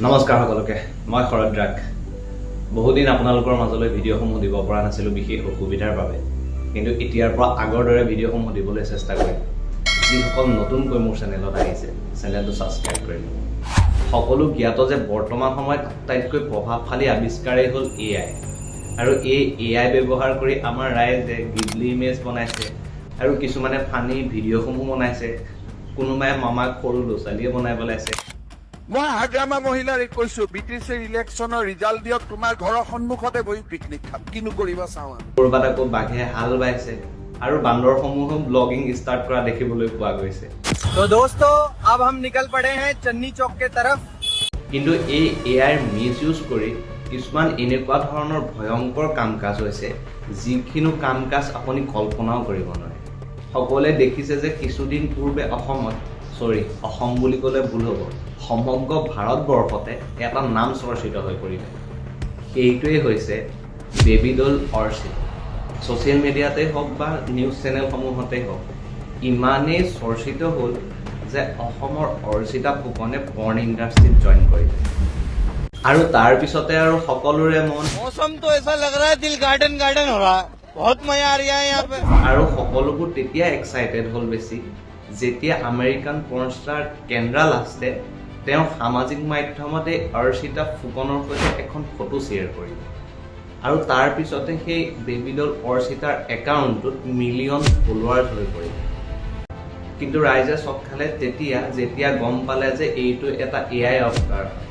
নমস্কাৰ সকলোকে, মই শৰৎ ড্ৰাগ। বহুদিন আপোনালোকৰ মাজলৈ ভিডিঅ'সমূহ দিব পৰা নাছিলোঁ বিশেষ অসুবিধাৰ বাবে। কিন্তু এতিয়াৰ পৰা আগৰ দৰে ভিডিঅ'সমূহ দিবলৈ চেষ্টা কৰিম। যিসকল নতুনকৈ মোৰ চেনেলত আহিছে, চেনেলটো ছাবস্ক্ৰাইব কৰি ল'ব। সকলো জ্ঞাত যে বৰ্তমান সময়ত আটাইতকৈ প্ৰভাৱশালী আৱিষ্কাৰেই হ'ল এ I. আৰু এই এ I ব্যৱহাৰ কৰি আমাৰ ৰাইজে গিবলি ইমেজ বনাইছে আৰু কিছুমানে ফানি ভিডিঅ'সমূহ বনাইছে। কোনোবাই মামাক সৰু ল'ৰা ছোৱালীয়ে বনাই পেলাইছে। মই হাগ্ৰামা মহিলাৰীক কৈছো, বিটিচিৰ ইলেকশ্যনৰ ৰিজাল্ট দিয়ক, তোমাৰ ঘৰৰ সন্মুখতে বহি পিকনিক খাম। কিনো কৰিবা চাওঁ আমি। ক'ৰবাত আকৌ বাঘে হাল বাইছে আৰু বান্দৰসমূহো ব্লগিং ষ্টাৰ্ট কৰা দেখিবলৈ পোৱা গৈছে। तो दोस्तों, अब हम निकल पड़े हैं चन्नी चौक के तरफ। কিন্তু এই এ আইৰ মিছ ইউজ কৰি কিছুমান এনেকুৱা ধৰণৰ ভয়ংকৰ কাম কাজ হৈছে, যিখিনি কাম কাজ আপুনি কল্পনাও কৰিব নোৱাৰে। সকলোৱে দেখিছে যে কিছুদিন পূৰ্বে অসমত, চৰি, অসম বুলি ক'লে ভুল হ'ব, সমগ্ৰ ভাৰতবৰ্ষতে এটা নাম চৰ্চিত হৈ পৰিলে। সেইটোৱেই হৈছে বেবীডল অৰ্চিতা। ছ'চিয়েল মিডিয়াতেই হওক বা নিউজ চেনেলসমূহতেই হওক, ইমানেই চৰ্চিত হ'ল যে অসমৰ অৰ্চিতা ফুকনে পৰ্ণ ইণ্ডাষ্ট্ৰীত জইন কৰিলে। আৰু তাৰ পিছতে আৰু সকলোৰে মন मौसम तो ऐसा लग रहा है, दिल गार्डन गार्डन हो रहा है। बहुत मजा आ रहा है यहाँ पे। আৰু সকলোবোৰ তেতিয়া এক্সাইটেড হ'ল বেছি, যেতিয়া আমেৰিকান পৰ্ণষ্টাৰ কেন্দ্ৰা লাষ্টে তেওঁ সামাজিক মাধ্যমত এই অৰ্চিতা ফুকনৰ সৈতে এখন ফটো শ্বেয়াৰ কৰিলে আৰু তাৰ পিছতে সেই বেবীডল অৰ্চিতাৰ একাউণ্টটোত মিলিয়ন ফলোৱাৰ্ছ হৈ পৰিল। কিন্তু ৰাইজে চক খালে তেতিয়া, যেতিয়া গম পালে যে এইটো এটা এ I অৱতাৰ হয়।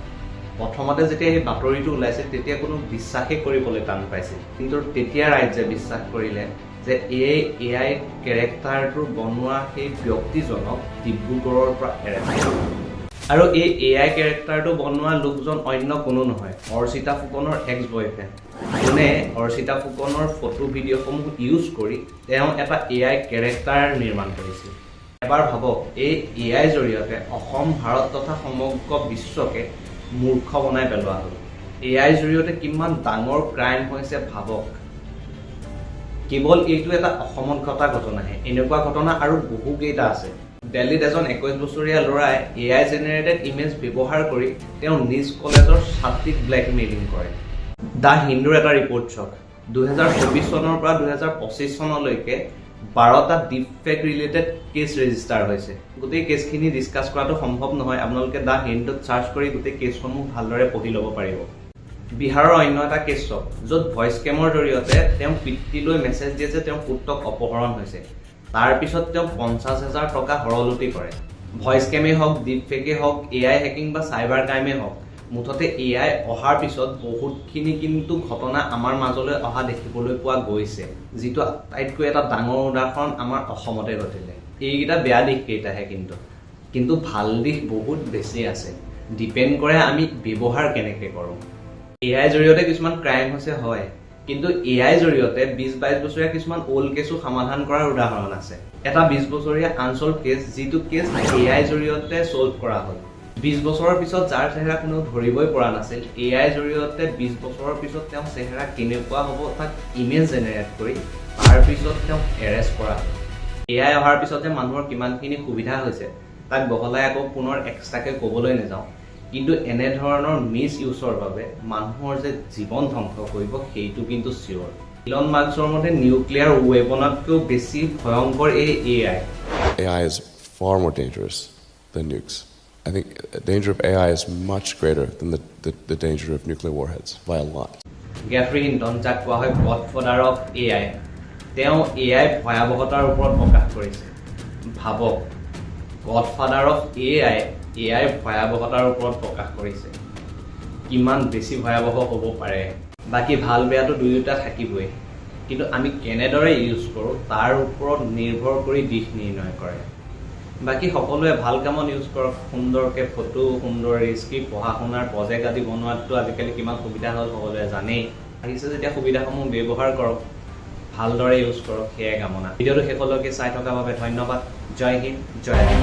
প্ৰথমতে যেতিয়া এই বাতৰিটো ওলাইছিল, তেতিয়া কোনো বিশ্বাসেই কৰিবলৈ টান পাইছিল। কিন্তু তেতিয়া ৰাইজে বিশ্বাস কৰিলে যে এই এ I কেৰেক্টাৰটো বনোৱা সেই ব্যক্তিজনক ডিব্ৰুগড়ৰ পৰা এৰেষ্ট কৰিলে। আৰু এই এ I কেৰেক্টাৰটো বনোৱা লোকজন অন্য কোনো নহয়, অৰ্চিতা ফুকনৰ এক্স বয়ফ্ৰেণ্ড, যোনে অৰ্চিতা ফুকনৰ ফটো ভিডিঅ'সমূহ ইউজ কৰি তেওঁ এটা এ I character নিৰ্মাণ কৰিছিল। এবাৰ ভাবক, এই এ আইৰ জৰিয়তে অসম, ভাৰত তথা সমগ্ৰ বিশ্বকে মূৰ্খ বনাই পেলোৱা হ'ল। এ আইৰ জৰিয়তে কিমান ডাঙৰ ক্ৰাইম হৈছে ভাবক। কেৱল এইটো এটা অসমত ঘটা ঘটনাহে, এনেকুৱা ঘটনা আৰু বহুকেইটা আছে। দিল্লীত এজন 21 বছৰীয়া ল'ৰাই এ I generated image ব্যৱহাৰ কৰি তেওঁ নিজ কলেজৰ ছাত্ৰীক ব্লেকমেইলিং কৰে। The হিন্দুৰ এটা ৰিপৰ্ট চাওক, 2024 চনৰ পৰা 2025 চনলৈকে 12টা deep fake related cash register হৈছে। গোটেই কেছখিনি ডিছকাছ কৰাটো সম্ভৱ নহয়। আপোনালোকে the হিন্দুত চাৰ্চ কৰি গোটেই কেছসমূহ ভালদৰে পঢ়ি ল'ব পাৰিব। বিহাৰৰ অন্য এটা কেছ চাওক, য'ত ভইচ কেমৰ জৰিয়তে তেওঁ পিতৃলৈ মেছেজ দিয়ে যে তেওঁৰ পুত্ৰক অপহৰণ হৈছে। তাৰপিছত তেওঁ 50,000 টকা হৰলুটি কৰে। ভইচ কেমেই হওক, ডিপ ফেকেই হওক, এ I hacking বা চাইবাৰ ক্ৰাইমেই হওক, মুঠতে এ I অহাৰ পিছত বহুতখিনি কিন্তু ঘটনা আমাৰ মাজলৈ অহা দেখিবলৈ পোৱা গৈছে, যিটো আটাইতকৈ এটা ডাঙৰ উদাহৰণ আমাৰ অসমতে ঘটিলে। এইকেইটা বেয়া দিশকেইটাহে কিন্তু, কিন্তু ভাল দিশ বহুত বেছি আছে। ডিপেণ্ড কৰে আমি ব্যৱহাৰ কেনেকৈ কৰোঁ। এ আইৰ জৰিয়তে কিছুমান ক্ৰাইম হৈছে হয়, কিন্তু এ আইৰ জৰিয়তে 20-22 বছৰীয়া কিছুমান অল্ড কেছো সমাধান কৰাৰ উদাহৰণ আছে। এটা 20 বছৰীয়া আনচল্ভ কেছ, যিটো কেছ এ আইৰ জৰিয়তে ছল্ভ কৰা হ'ল 20 বছৰৰ পিছত, যাৰ চেহেৰা কোনেও ধৰিবই পৰা নাছিল, এ আইৰ জৰিয়তে 20 বছৰৰ পিছত তেওঁৰ চেহেৰা কেনেকুৱা হ'ব তাক ইমেজ জেনেৰেট কৰি তাৰপিছত তেওঁক এৰেষ্ট কৰা হ'ল। এ I অহাৰ পিছতে মানুহৰ কিমানখিনি সুবিধা হৈছে, তাক বহলাই আকৌ পুনৰ এক্সট্ৰাকৈ ক'বলৈ নাযাওঁ। কিন্তু এনেধৰণৰ মিছ ইউজৰ বাবে মানুহৰ যে জীৱন ধ্বংস কৰিব, সেইটো কিন্তু চিয়'ৰ। ইলন মাস্কৰ মতে নিউক্লিয়াৰ ৱেপনতকৈও বেছি ভয়ংকৰ এই A I. AI is far more dangerous than nukes. I think the danger of AI is much greater than the danger of nuclear warheads by a lot. Jeffrey Hinton, যাক কোৱা হয় Godfather of A I, তেওঁ এ I ভয়াৱহতাৰ ওপৰত প্ৰকাশ কৰিছে। ভাবক, Godfather of A I A আইৰ ভয়াৱহতাৰ ওপৰত প্ৰকাশ কৰিছে, কিমান বেছি ভয়াৱহ হ'ব পাৰে। বাকী ভাল বেয়াটো দুয়োটা থাকিবই, কিন্তু আমি কেনেদৰে ইউজ কৰোঁ তাৰ ওপৰত নিৰ্ভৰ কৰি দিশ নিৰ্ণয় কৰে। বাকী সকলোৱে ভাল কামত ইউজ কৰক। সুন্দৰকৈ ফটো, সুন্দৰ স্ক্ৰিপ্ট, পঢ়া শুনাৰ প্ৰজেক্ট আদি বনোৱাততো আজিকালি কিমান সুবিধা হ'ল সকলোৱে জানেই। আহিছে যেতিয়া সুবিধাসমূহ ব্যৱহাৰ কৰক, ভালদৰে ইউজ কৰক, সেয়াই কামনা। ভিডিঅ'টো শেষলৈকে চাই থকাৰ বাবে ধন্যবাদ। জয় হিন্দ, জয় আই।